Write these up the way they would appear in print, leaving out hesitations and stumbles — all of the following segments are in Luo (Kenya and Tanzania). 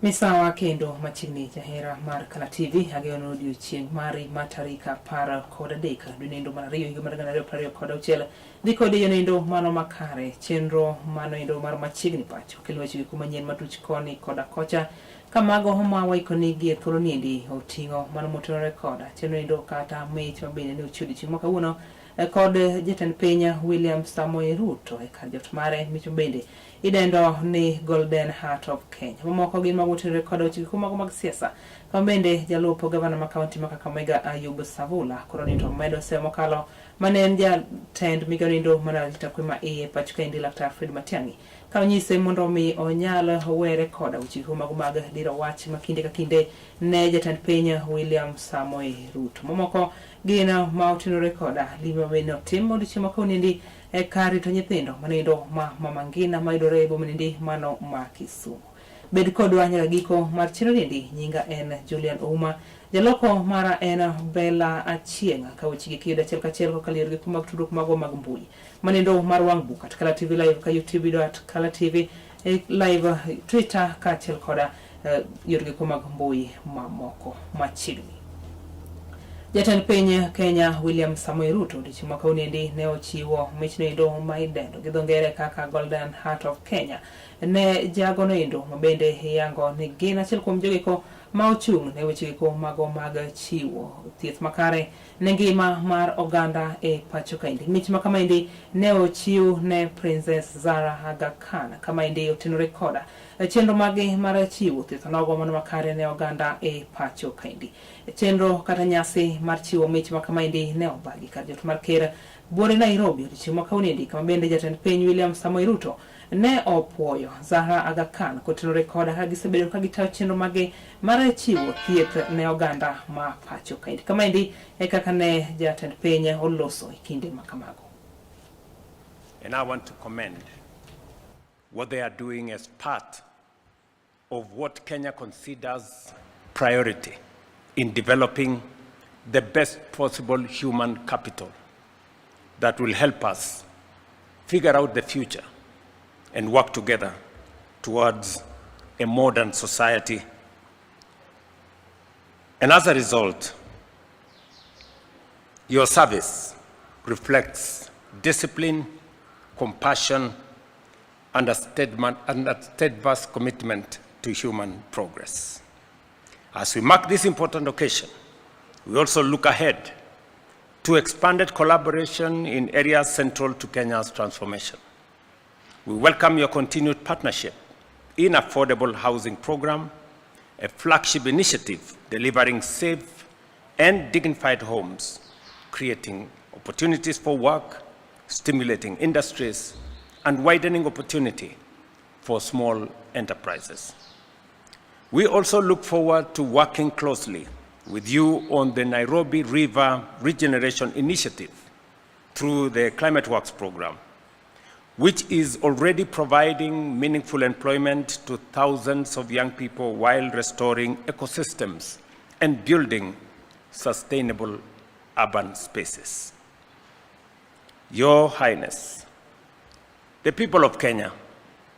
Misawa kendo machiegni jahera mar Kala TV ageno odiochieng' mari ma tarik 13 dwe nendo mar ariyo higa mar 2026 dhi kode yo nendo mano makare chenro mano endo mar machiegni pacho kelo weche gi kuma nyien matuch koni koda kocha kamago ma waikoni gi e thuolo niendi oting'o mano motenore koda chenro endo kata mich mabende ne ochiw odiochieng' ma kawuono kod jatend piny William Samoei Ruto e kar jot mare mich mabende idendo ni Golden Heart of Kenya. Mamoko gin mago motenore kod weche giko mago mag siasa. Kama bende jalup gavana ma kaunti ma Kakamega Ayub Savula koro ni to medo seyo mokalo mane en jatend migawo nindo mar arita kwe ma iye pacho kaendi Laktar Fred Matiang'i ka onyise mondo mi onyal were koda weche giko mago mag diro wach ma kinde ka kinde ne jatend piny William Samoei Ruto. Mamoko gin ma otenore koda lime ma bende otim odiochieng' ma kawuono e kar rito nyithindo manindo ma Mama Ngina mayudore e boma niendi mano ma Kisumu. Bed kodwa nyaka giko mar chenro niendi. Nyinga en Julian Ouma, jaloko mara en Bella Achieng'. Ka weche gi kiyudo achiel kachiel kokalo e yorgi mag tudruok magwa mag mbui manindo mar wang' buk at Kala TV Live ka YouTube yudo at Kala TV Live, Twitter kaachiel koda yorgi mag mbui mamoko machiegni. Jatend piny Kenya William Samoei Ruto odiochieng' ma kawuono ne ochiwo mich noendo ma idendo gi dho ngere kaka Golden Heart of Kenya ne jago noendo ma bende iyango ni gin achiel kuom jogeko ma ochung' ne weche geko mago mag chiwo thieth makare ne ngima mar oganda e pacho kaendi. Mich ma kamaendi ne ochiw ne Princess Zara Aga Khan kamaendi otenore koda chenro mage mar chiwo thieth onogo mano makare ne oganda e pacho kaendi. Chenro kata nyasi mar chiwo mich ma kamaendi ne obagi kar jot mar ker buore Nairobi odiochieng' ma kawuonoendi kama bende jatend piny William Samoei Ruto ne opuoyo Zahra Aga Khan kotenore koda ka gisebedo ka gitayo chenro mage mar chiwo thieth ne oganda ma pacho kaendi. Kamaendi e kaka ne jatend piny oloso e kinde ma kamago. And I want to commend what they are doing as part of what Kenya considers priority in developing the best possible human capital that will help us figure out the future and work together towards a modern society. And as a result, your service reflects discipline, compassion, and a steadfast commitment to human progress. As we mark this important occasion, we also look ahead to expanded collaboration in areas central to Kenya's transformation. We welcome your continued partnership in Affordable Housing Program, a flagship initiative delivering safe and dignified homes, creating opportunities for work, stimulating industries, and widening opportunity for small enterprises. We also look forward to working closely with you on the Nairobi River Regeneration Initiative through the Climate Works program, which is already providing meaningful employment to thousands of young people while restoring ecosystems and building sustainable urban spaces. Your Highness, the people of Kenya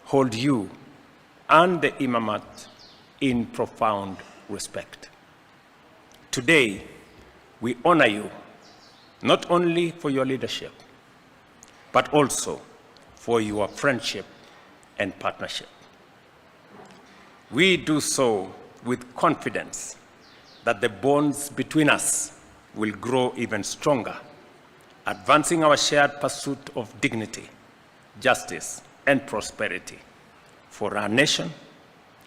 hold you and the Imamate in profound respect. Today, we honor you not only for your leadership, but also for your friendship and partnership. We do so with confidence that the bonds between us will grow even stronger, advancing our shared pursuit of dignity, justice, and prosperity for our nation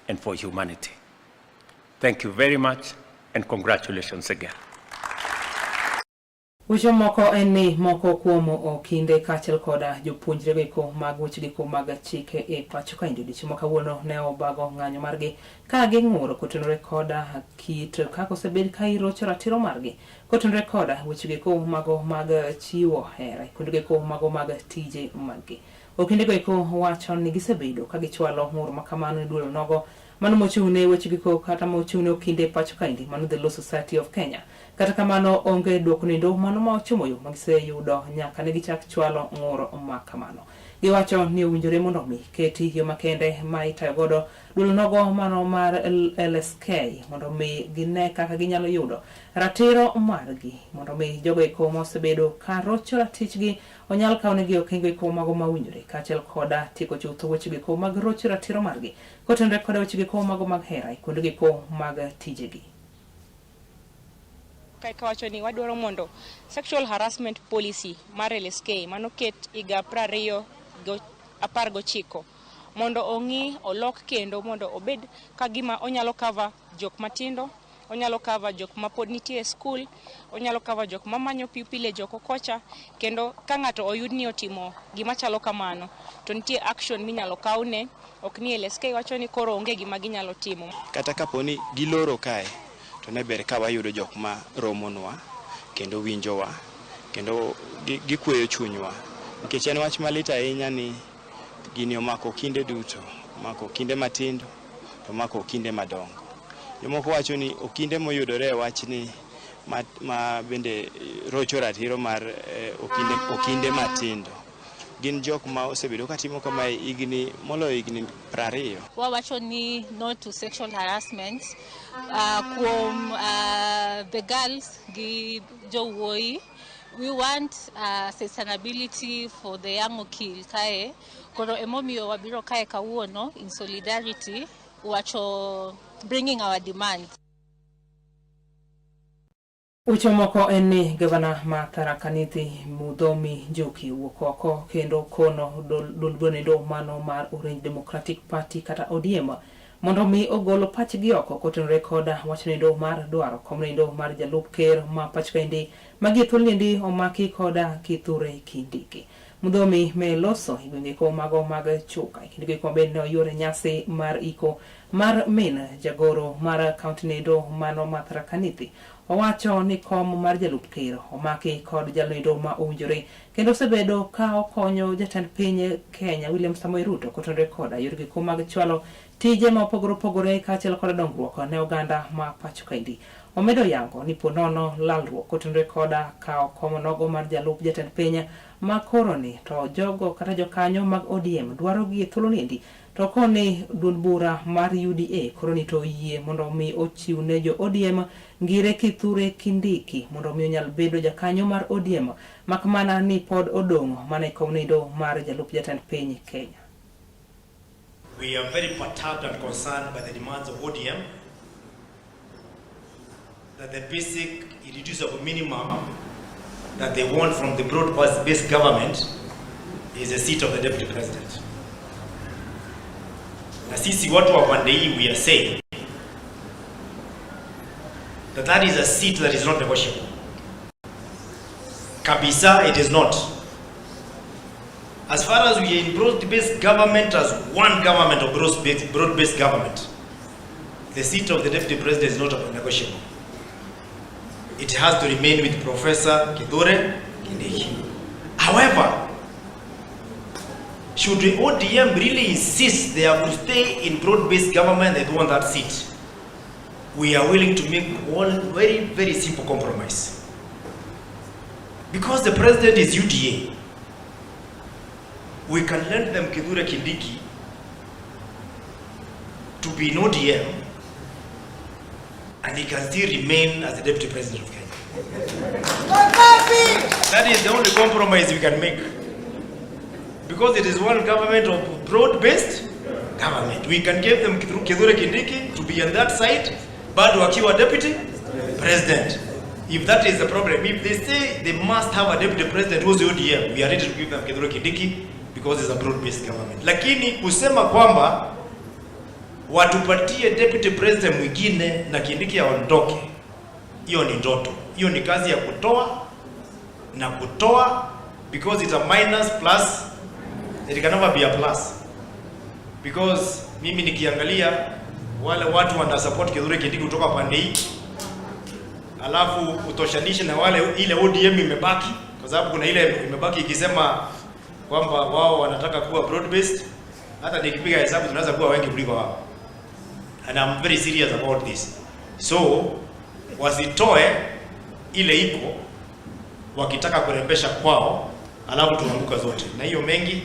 and for humanity. Thank you very much, and congratulations again. Weche moko en ni moko kuom okinde kaachiel koda jopuonjre goeko mag weche goeko mag chike e pacho kaendi odiochieng' ma kawuono ne obago ng'anyo margi ka ging'ur kotenore koda kit kaka osebed ka irocho ratiro margi kotenore koda weche goeko mago mag chiwo hera kuonde goeko mago mag tije maggi. Okinde goeko wacho ni gisebedo ka gichwalo ng'ur ma kamano ne duol nogo mano mochung' ne weche goeko kata mochung' ne okinde e pacho kaendi mano The Law Society of Kenya. Kata kamano onge dwoko nindo mano ma ochomo yo ma giseyudo nyaka ne gichak chwalo ng'ur ma kamano. Giwacho ni owinjore mondo mi keti yo makende ma itayo godo duol nogo mano mar LSK mondo mi gine kaka ginyalo yudo ratiro margi mondo mi jogo eko ma osebedo ka rocho ratichgi onyal kawnegi okenge eko mago ma owinjore kaachiel koda tieko chutho wechego eko mag rocho ratiro margi kotenore koda wechego eko mago mag hera e kuondego eko mag tijegi. Kae kawacho ni wadwaro mondo sexual harassment policy mar LSK manoket higa 2019 mondo ong'i olok kendo mondo obed ka gima onyalo cover jok matindo, onyalo cover jok ma pod nitie e skul, onyalo cover jok mamanyo pupilage oko kocha, kendo ka ng'ato oyud ni otimo gima chalo kamano to nitie action minyalo kawne, ok ni LSK wacho ni koro onge gima ginyalo timo. Kata kapo ni giloro kae, to ne ber ka wayudo jok ma romonwa kendo winjowa kendo gikweyo chunywa, nikech en wach malit ahinya ni gini omako okinde duto, omako okinde matindo to omako okinde madongo. Jomoko wacho ni okinde moyudore e wachni ma bende rocho ratiro mar okinde matindo gin jok ma osebedo katimo kamae higni moloyo higni 20. Wawacho ni no to sexual harassment kuom the girls gi jowuoyi. We want sustainability for the young okil kae. Koro emomiyo wabiro kae kawuono in solidarity wacho bringing our demands. Weche moko en ni gavana ma Tharaka Nithi Muthomi Njuki wuok oko kendo kono duol bronendo mano mar Orange Democratic Party kata ODM mondo mi ogol pachgi oko kotenore koda wach nendo mar dwaro kom nendo mar jalup ker ma pacho kaendi magi thuolo niendi omaki koda Kithure Kindiki. Muthomi me loso e gwenge ko mago mag Chuka e kindego eko bende ne oyuore nyasi mar iko mar min jagoro mar kaunti nendo mano ma Tharaka Nithi. Owacho ni kom mar jalup ker omaki kod jalendo ma owinjore kendo osebedo ka okonyo jatend piny Kenya William Samoei Ruto kotenore koda yorgi ko mag chwalo tije ma opogore opogore kaachiel koda dongruok ne oganda ma pacho kaendi. Omedo yango ni po nono lalruok kotenore koda kawo kom nogo mar jalup jatend piny ma koro ni to jogo kata jokanyo mag ODM dwaro gi e thuolo niendi to koni duond bura mar UDA koro ni to oyie mondo mi ochiw ne jo ODM Ngire Kithure Kindiki mondo mi onyal bedo jakanyo mar ODM mak mana ni pod odong' mana e kom nindo mar jalup jatend piny Kenya. We are very perturbed and concerned by the demands of ODM that the basic irreducible minimum that they want from the broad-based government is the seat of the deputy president. Na sisi watu wa pande hii we are saying that that is a seat that is not negotiable. Kabisa, it is not. As far as we are in broad-based government as one government or broad-based government, the seat of the deputy president is not negotiable. It has to remain with Professor Kithure Kindiki. However, should the ODM really insist they have to stay in broad-based government, they don't want that seat, we are willing to make one very, very simple compromise. Because the president is UDA, we can lend them Kithure Kindiki to be in ODM, and he can still remain as the deputy president of Kenya. That is the only compromise we can make. Because it is one government of broad-based government. We can give them Kithure Kindiki to be on that side, bado akiwa deputy president. If that is the problem, if they say they must have a deputy president who's ODM, we are ready to give them Kithure Kindiki because it's a broad-based government. Lakini kusema kwamba watupatie deputy president mwingine na Kindiki aondoke, hiyo ni ndoto. Hiyo ni kazi ya kutoa na kutoa, because it's a minus plus, it can never be a plus. Because mimi nikiangalia wale watu wana support Kithure Kindiki kutoka pande hii, alafu utoshanishe na wale ile ODM imebaki, kwa sababu kuna ile imebaki ikisema kwamba wao wanataka kuwa broad based. Hata nikipiga hesabu tunaweza kuwa wengi kuliko wao. And I'm very serious about this. So wasitoe Ile iko wakitaka kurembesha kwao, alafu tuanguka zote na hiyo mengi.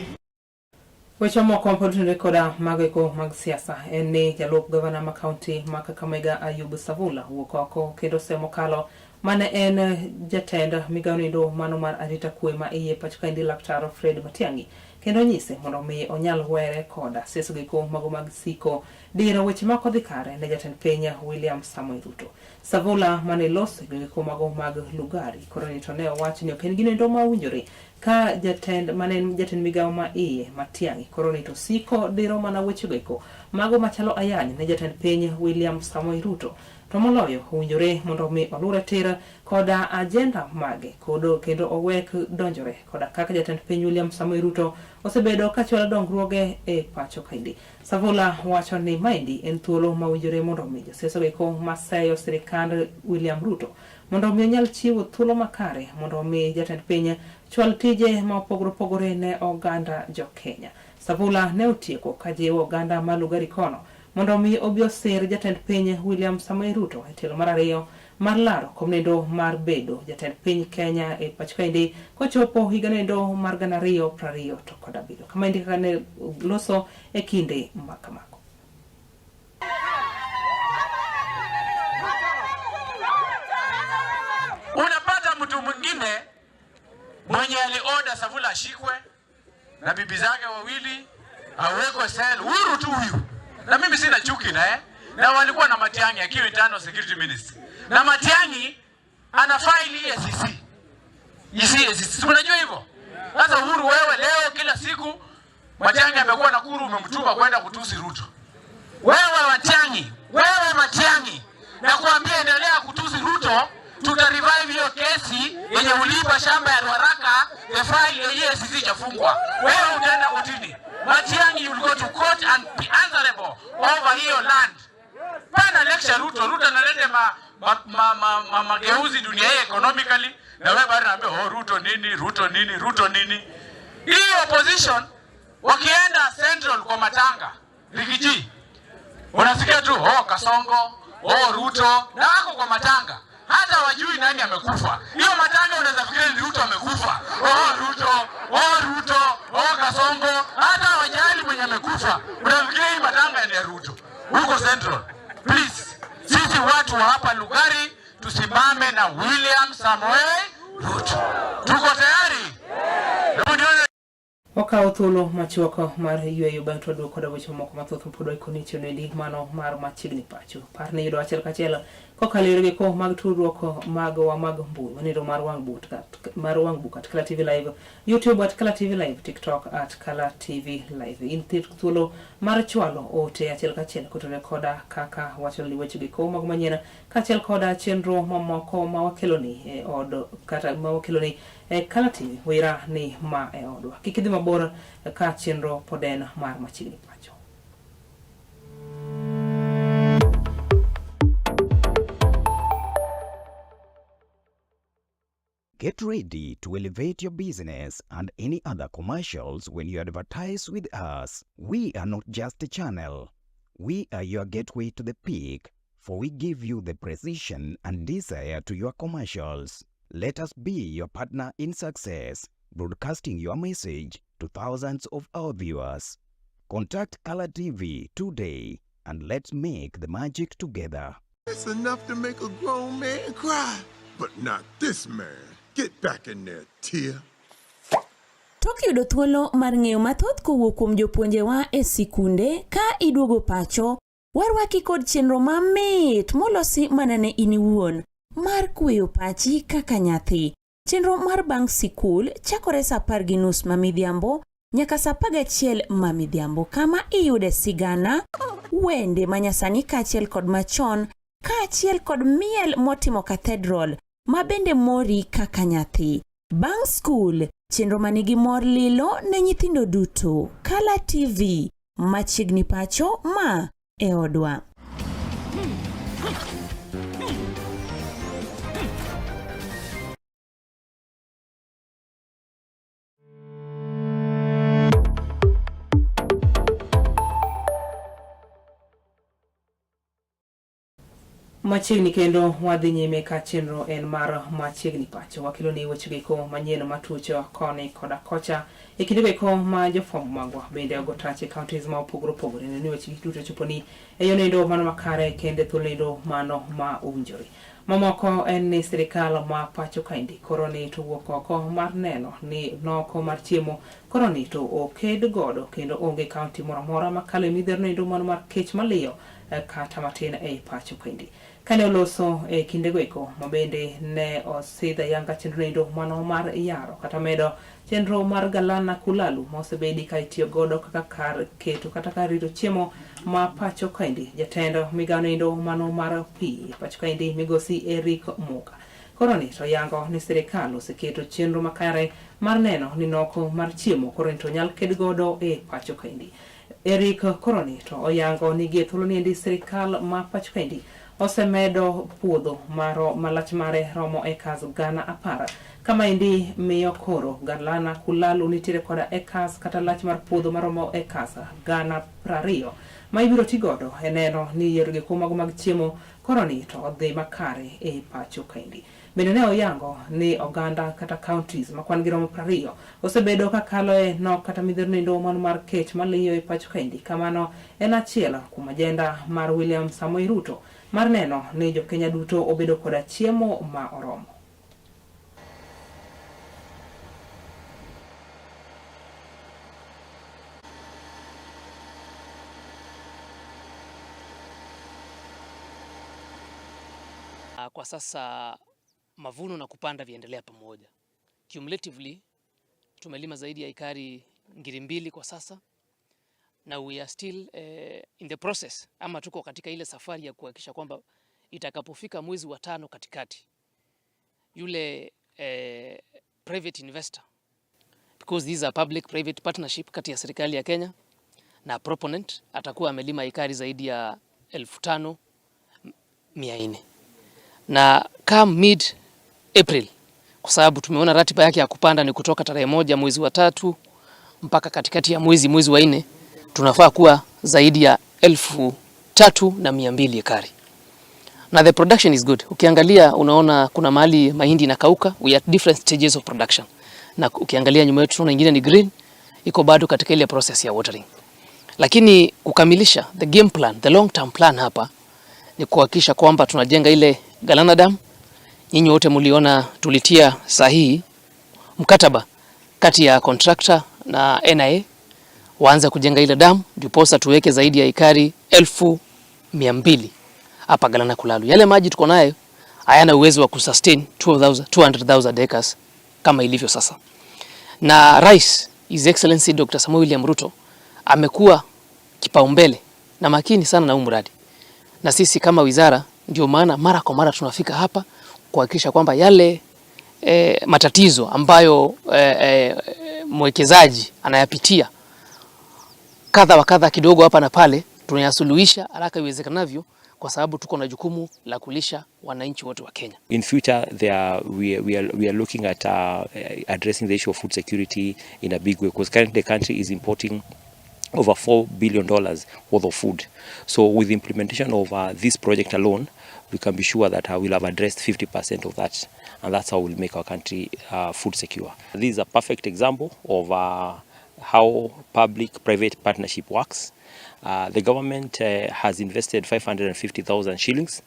Weche moko mapod otenore koda mago eko mag siasa en ni jalup gavana ma kaunti ma Kakamega Ayub Savula wuok oko kendo semo kalo mane en jatend migawo noendo mano mar arita kwe ma iye pacho kaendi Laktar Fred Matiang'i kendo nyise mondo mi onyal were koda siasa goeko mago mag siko diro weche ma ok odhi kare ne jatend piny William Samoei Ruto. Savula mane loso e gwenge mago mag Lugari koro ni to ne owacho ni ok en gino endo ma owinjore ka jatend mane en jatend migawo ma iye Matiang'i koro ni to siko diro mana wechego eko mago machalo ayany ne jatend piny William Samoei Ruto. To moloyo owinjore mondo mi oluwre tir koda ajenda mage kodo kendo owek donjore koda kaka jatend piny William Samoei Ruto osebedo kachwalo dongruoge e pacho kaendi. Savula wacho ni maendi en thuolo ma owinjore mondo omi josiasa goeko maseyo sirikand William Ruto mondo omi onyal chiwo thuolo makare mondo omi jatend piny chwal tije ma opogore opogore ne oganda jo Kenya. Savula ne otieko ka jiwo oganda ma Lugari kono mondo omi obi osir jatend piny William Samoei Ruto e tielo mar ariyo mar laro kom nendo mar bedo jatend piny Kenya e pacho kaendi kochopo higa nendo mar 2027. Kamaendi kaka ne loso e kinde ma kamago. Unapata mtu mwingine mwenye alioda Savula ashikwe na bibi zake wawili awekwe sel huru tu huyu, na mimi sina chuki naye, na walikuwa na Matiang'i akiwa internal security minister, na Matiang'i ana file EACC EACC, unajua hivyo. Sasa Uhuru, wewe leo kila siku Matiang'i amekuwa Nakuru, umemtuma kwenda kutusi Ruto. Wewe Matiang'i, wewe Matiang'i, nakuambia endelea kutusi Ruto, tuta revive hiyo kesi yenye ulipa shamba ya Ruaraka, the file ya EACC chafungwa. Wewe utaenda kotini. Matiang'i, you will go to court and be answerable over hiyo land. Pana lecture Ruto, Ruto analete ma mageuzi dunia hii economically, na wewe bado unaambia oh, Ruto nini, Ruto nini, Ruto nini. Hii opposition wakienda Central kwa matanga, Riggy G, unasikia tu oh, Kasongo, oh, Ruto, na wako kwa matanga. Hata wajui nani amekufa. Hiyo matanga unaweza fikiri ni Ruto amekufa. Oh, Ruto, oh, Ruto, oh, Kasongo, hata wajali mwenye amekufa. Unafikiri hii matanga ni ya Ruto. Huko Central. Please, sisi watu wa hapa Lugari tusimame na William Samoei Ruto. Tuko tayari? Hebu nione. Wakawo thuolo machuok mar yueyo bang' to waduogo koda weche mamoko mathoth mapod waikoni chiendi mano mar machiegni pacho. Par ni yudo achiel kachiel kokalo e yore go mag tudruok magwa mag mbui manendo mar wang' but mar wang' buk at Kala TV Live, YouTube at Kala TV Live, TikTok at Kala TV Live. In thuolo mar chwalo ote achiel kachiel kotore koda kaka wachalo ni weche go mag manyien kaachiel koda chenro mamoko ma wakeloni e od kata ma wakeloni e Kala TV. Wira ni ma e odwa. Kik idhi mabor ka chenro pod en mar machiegni pacho. Get ready to elevate your business and any other commercials when you advertise with us. We are not just a channel. We are your gateway to the peak, for we give you the precision and desire to your commercials. Let us be your partner in success, broadcasting your message to thousands of our viewers. Contact Color TV today and let's make the magic together. It's enough to make a grown man cry, but not this man. Get back in there, Tia. Tok yudo thuolo mar ng'eyo mathoth kowuok kuom jopuonjewa e sikunde ka iduogo pacho, warwaki kod chenro mamit molosi mana ne in iwuon mar kweyo pachi kaka nyathi. Chenro mar bang' sikul chakore saa 10:30 ma midhiambo nyaka saa 11 ma midhiambo, kama iyude sigana, wende manyasani kaachiel kod machon, kaachiel kod miel motimo cathedral ma bende mori kaka nyathi. Bang' skul, chenro manigi mor lilo ne nyithindo duto. Kala TV, machiegni pacho ma e odwa. Machiegni kendo wadhi nyime ka chenro en mar machiegni pacho. Wakelo ni weche geko manyien matucho koni koda kocha e kinde geko ma jofwambo magwa bende ogo tach e counties ma opogore opogore. Neno ni weche gi duto chopo ni e yo nendo mano makare kendo e thuolo nendo mano ma owinjore. Mamoko en ni sirikal ma pacho kaendi koro ni to wuok oko mar neno ni noko mar chiemo koro ni to oked godo kendo onge kaunti moro amora makalo e midhiero nendo mano mar kech maliyo eh, kata matin ei pacho kaendi. Kane oloso e kindego eko ma bende ne osidh ayanga chenro endo mano mar yaro kata medo chenro mar Galana Kulalu ma osebedi ka itiyo godo kaka kar keto kata kar rito chiemo ma pacho kaendi. Jatend migawo endo mano mar pi pacho kaendi migosi Eric Muga koro ni to yango ni sirikal oseketo chenro makare mar neno ni noko mar chiemo koro ni to nyal ked godo e pacho kaendi. Eric Koroni to oyango ni gie thuolo niendi sirikal ma pacho kaendi osemedo puodho maro malach mare romo acres 10,000. Kama endi miyo koro Galana Kulalu nitiere koda acres kata lach mar puodho maromo acres 20,000 ma ibiro ti godo e neno ni yiero gik mago mag chiemo koroni to odhi makare e pacho kaendi. Bende ne oyango ni oganda kata counties ma kwan gi romo 20 osebedo ka kalo e nok kata midhiero nindo mano mar kech maliyo e pacho kaendi. Kamano en achiel kuom ajenda mar William Samoei Ruto mar neno ni jokenya duto obedo koda chiemo ma oromo. Kwa sasa mavuno na kupanda viendelea pamoja. Cumulatively tumelima zaidi ya ekari 2,000 kwa sasa na we are still in the process, ama tuko katika ile safari ya kuhakikisha kwamba itakapofika mwezi wa 5 katikati yule private investor, because these are public private partnership kati ya serikali ya Kenya na proponent, atakuwa amelima ekari zaidi ya 5,400. Na come mid April, kwa sababu tumeona ratiba yake ya kupanda ni kutoka tarehe 1 mwezi wa 3 mpaka katikati ya mwezi wa 4, tunafaa kuwa zaidi ya 3,200 ekari. Na the production is good. Ukiangalia unaona kuna mahali mahindi inakauka, we are at different stages of production. Na ukiangalia nyuma yetu tunaona nyingine ni green, iko bado katika ile process ya watering. Lakini kukamilisha the game plan, the long term plan hapa ni kuhakikisha kwamba tunajenga ile Galana Dam. Nyinyi wote mliona tulitia sahihi mkataba kati ya contractor na NIA waanze kujenga ile dam, ndiposa tuweke zaidi ya ekari 1,200 hapa Galana Kulalu. Yale maji tuko nayo hayana uwezo wa kusustain 200,000 acres kama ilivyo sasa. Na Rais His Excellency Dr. Samoei William Ruto amekuwa kipaumbele na makini sana na huu mradi. Na sisi kama wizara ndio maana mara kwa mara tunafika hapa kuhakikisha kwamba yale matatizo ambayo mwekezaji anayapitia kadha wa kadha kidogo hapa na pale tunayasuluhisha haraka iwezekanavyo, kwa sababu tuko na jukumu la kulisha wananchi wote wa Kenya. In future we are looking at addressing the issue of food security in a big way, because currently the country is importing over $4 billion worth of food. So with the implementation of this project alone, we can be sure that we'll have addressed 50% of that, and that's how we'll make our country food secure. This is a perfect example of how public-private partnership works. The government has invested 550,000 shillings,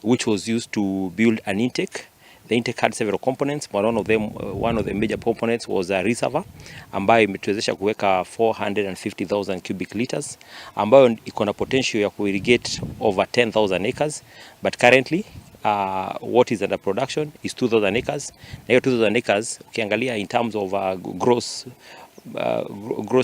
which was used to build an intake. The intake had several components, but one of the major components was a reservoir ambayo imetuwezesha kuweka 450,000 cubic liters, ambayo iko na potential ya kuirrigate over 10,000 acres, but currently what is under production is 2,000 acres. Na hiyo 2,000 acres ukiangalia in terms of gross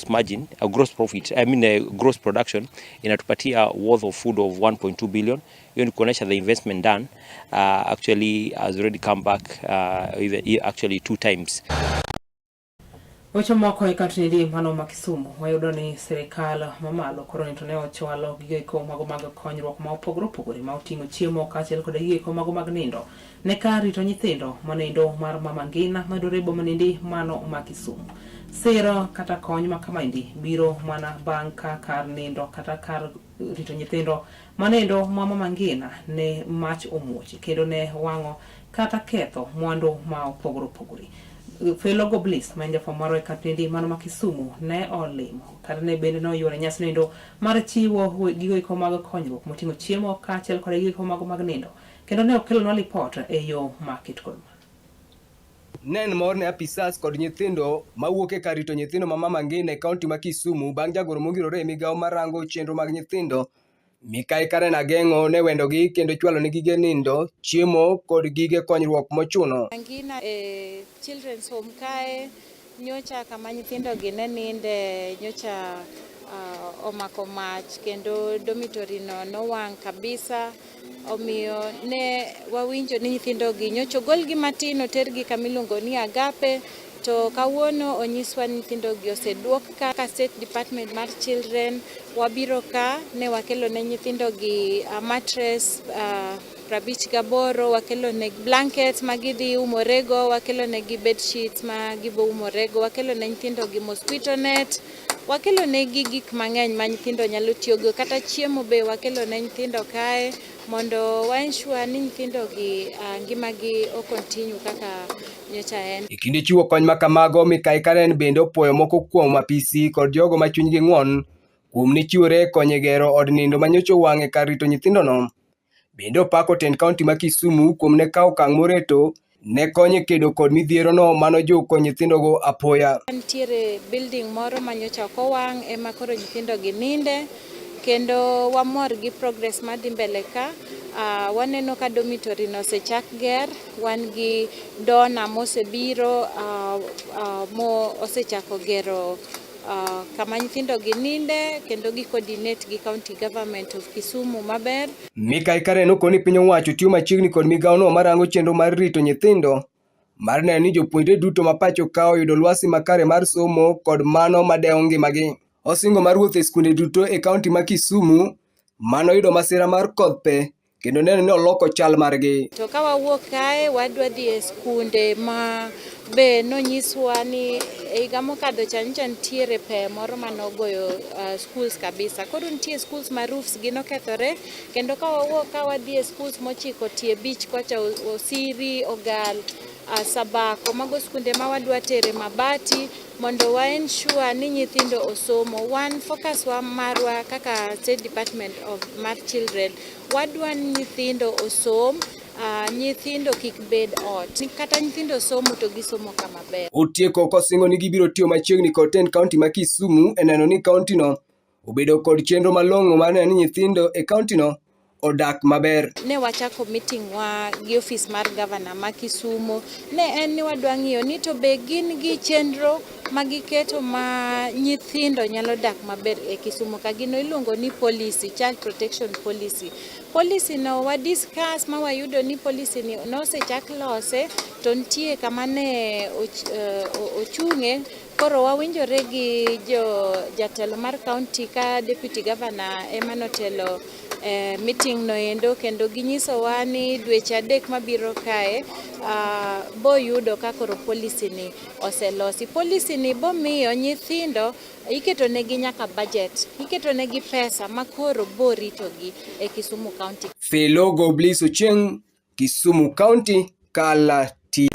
margin, gross profit, I mean gross production inatupatia worth of food of 1.2 billion. Hiyo ni kuonesha the investment done actually has already come back even actually 2 times. Weche moko e kaunti ni mano ma Kisumu wayudo ni sirikal mamalo koro ni to ne ochwalo gigo eko mago mag konyruok ma opogore opogore ma oting'o chiemo kaachiel koda gigo eko mago mag nindo ne kar rito nyithindo manindo mar Mama Ngina mayudore e boma nindi mano ma Kisumu. Siro kata kony ma kamaendi biro mana bang' ka kar nindo kata kar rito nyithindo manindo ma Mama Ngina ne mach omuoch kendo ne wang'o kata ketho mwandu ma opogore opogore. Felo Goblis ma en jafwambo marwa e kampendi mano ma Kisumu ne olimo kata ne bende ne oyuoro nyasi noendo mar chiwo gigo eko mag konyruok moting'o chiemo kaachiel kod gigo eko mago mag nindo kendo ne okelonwa lipot e yo maket kod ma. Ne en mor ne apisas kod nyithindo mawuok e kar rito nyithindo ma Mama Ngina e kaunti ma Kisumu bang' jagoro mongirore e migawo marango chenro mag nyithindo Mikai Karen Ageng'o ne wendogi kendo chwalo ne gige nindo, chiemo kod gige konyruok mochuno. Ngina e Children's Home kae nyocha kama nyithindo gi ne ninde nyocha uh, omako mach kendo dormitory no nowang' kabisa. Omiyo ne wawinjo ni nyithindogi nyocha ogolgi matin otergi kama iluongo ni Agape to kawuono onyiswa ni nyithindogi oseduok ka State Department mar Children wabiro ka ne wakelo ne nyithindogi uh, mattress uh, 58 wakelo ne blankets ma gidhi umorego wakelo negi bed sheets ma gibo umorego wakelo ne nyithindogi mosquito net Wakelo negi gik mang'eny ma nyithindo nyalo tiyogo kata chiemo be wakelo ne nyithindo kae mondo wa ensure ni nyithindo gi uh, ngimagi o continue kaka nyocha en. E kinde chiwo kony ma kamago, Mikai Karen bende opuoyo moko kuom apisi kod jogo ma chunygi ng'won kuom ne chiwore konyo e gero od nindo ma nyocha owang' e kar rito nyithindono. Bende opako tend kaunti ma Kisumu kuom ne kawo okang' moreto ne konyo e kedo kod midhierono manojuko nyithindogo apoya. Nitiere building moro ma nyocha ok owang' ema koro nyithindo gi ninde kendo wamor gi progress madhi mbele ka. Uh, waneno ka dormitory no osechak ger, wan gi dona mosebiro uh, uh, mo osechako gero Uh, kama nyithindo gi ninde kendo gi coordinate gi county government of Kisumu maber. Mikai Karen okoni piny owacho tiyo machiegni kod migawono marango chenro mar rito nyithindo mar neno ni jopuonjre duto ma pacho ka oyudo lwasi makare mar somo kod mano madewo ngimagi. Osingo mar wuotho e skunde duto e kaunti ma Kisumu manoyudo masira mar kodh pe kendo neno ni oloko chal margi. To ka wawuok kae wadwa dhi e skunde ma be nonyiswa ni e higa mokadho cha nyocha nitiere pe moro mane ogoyo uh, schools kabisa. Koro nitie schools ma roofs gi nokethore kendo ka wawuok ka wadhi e schools mochiko tie beach kocha Osiri, Ogal, uh, Sabako, mago skunde ma wadwa tere mabati mondo wa ensure ni nyithindo osomo. Wan focus wa marwa kaka State Department of mar Children wadwa ni nyithindo osom, uh, nyithindo kik bed ot. Kata nyithindo somo to gisomo kama ber. Otieko kosingo ni gibiro tiyo machiegni kod tend kaunti ma Kisumu e neno ni kauntino obedo kod chenro malong'o mar neno ni nyithindo e kauntino odak maber. Ne wachako meeting wa gi ofis mar gavana ma Kisumu. Ne en ni wadwa ng'iyo ni to be gin gi chenro ma giketo ma nyithindo nyalo dak maber e Kisumu ka. Gino iluongo ni policy, child protection policy. Policy no wa discuss ma wayudo ni policy ni nosechak lose to nitie kama ne ochung'e. Koro wawinjore gi jo jatelo mar county ka deputy governor ema notelo e meeting no endo kendo ginyisowa ni dweche adek mabiro kae uh, boyudo ka koro policy ni oselosi. Policy ni bomiyo nyithindo iketo negi nyaka budget, iketo negi pesa ma koro boritogi e Kisumu County. Felo Goblis Ochieng, Kisumu County, Kala TV.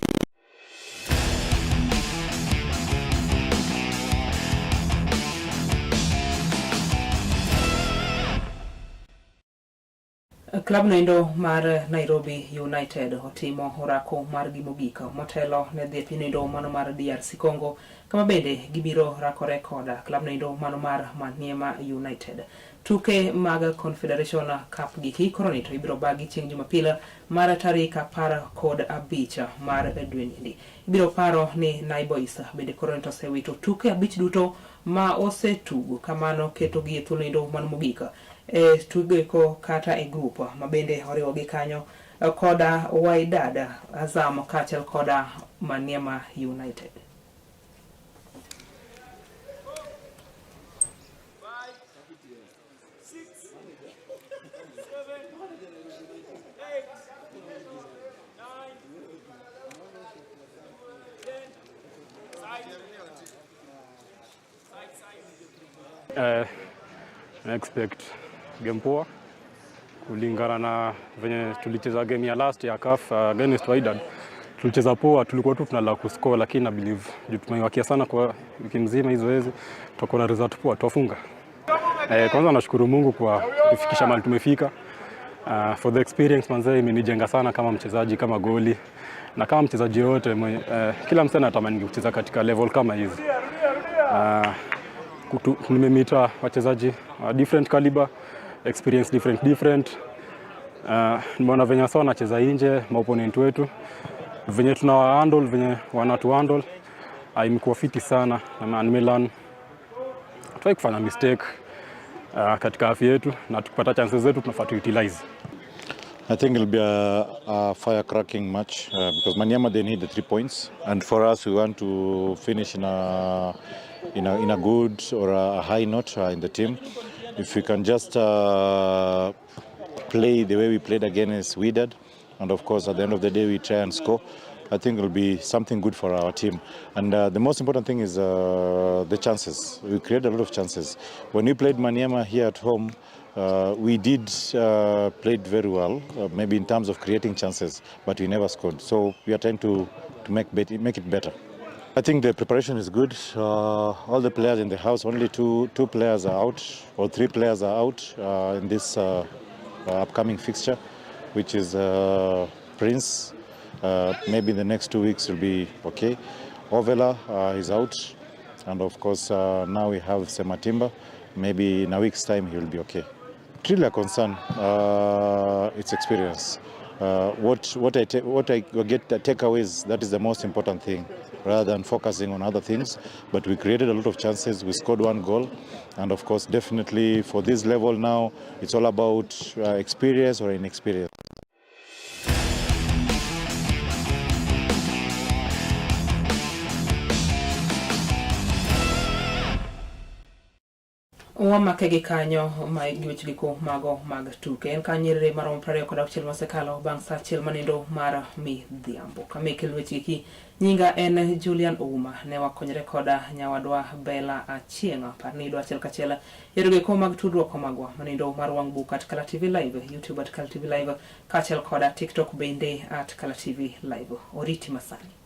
Klab noendo mar Nairobi United otimo orako margi mogik motelo ne dhi e piny noendo mano mar DRC Congo kama bende gibiro rakore koda klab noendo mano mar Maniema United. Tuke mag Confederation Cup giki koro ni to ibiro bagi chieng' Jumapil mar tarik 15 mar dweniendi. Ibiro paro ni Naibois bende koro ni to osewito tuke abich duto ma osetugo kamano ketogi e thuolo noendo mano mogik e tugo kata e grup ma bende oriwogi kanyo koda Wydad, Azam kaachiel koda Maniema United. Na expect game poa kulingana na venye tulicheza game ya last ya CAF against Wydad. Tulicheza poa, tulikuwa tu tunala kuscore, lakini na believe juu tumeiwakia sana kwa wiki mzima hii zoezi, tutakuwa na result poa, tutafunga. Kwanza nashukuru Mungu kwa kufikisha mahali tumefika. For the experience manzee, imenijenga sana kama mchezaji, kama goli na kama mchezaji yote. Kila msanii anatamani kucheza katika level kama hizi. Nimemeet wachezaji different caliber, experience different different. Nimeona venye wasa wanacheza nje, maopponent wetu venye tunawa handle, venye wanatu handle, imekuwa fiti sana na nimelearn try kufanya mistake katika afya yetu na tukipata chances zetu tunafaa tu utilize. I think it'll be a firecracking match because Maniema, they need the 3 points, and for us we want to finish in a good or a high note in the team. If we can just play the way we played against Wydad, and of course at the end of the day we try and score, I think it'll be something good for our team. And the most important thing is the chances. We create a lot of chances. When we played Maniema here at home, we did played very well, maybe in terms of creating chances, but we never scored. So we are trying to make it better. I think the preparation is good. All the players in the house, only two players are out, or three players are out in this upcoming fixture, which is Prince. Maybe in the next 2 weeks will be okay. Ovela is out, and of course now we have Sematimba. Maybe in a week's time he will be okay. Really a concern. It's experience. What I get the takeaways, that is the most important thing, rather than focusing on other things. But we created a lot of chances. We scored one goal, and of course, definitely for this level now, it's all about experience or inexperience. Wamake gi kanyo ma gi weche giko mago mag tuke. En kanyo nyiriri maromo 26 mosekalo bang' sa achiel manindo mar midhiambo. Kama ikel weche giki, nyinga en Julian Ouma. Ne wakonyore koda nyawadwa Bella Achieng'. Par ni yudo achiel kachiel yore giko mag tudruok magwa manindo mar wang' buk @KalaTV Live, YouTube @KalaTV Live, kaachiel koda TikTok bende @KalaTV Live. Oriti masani.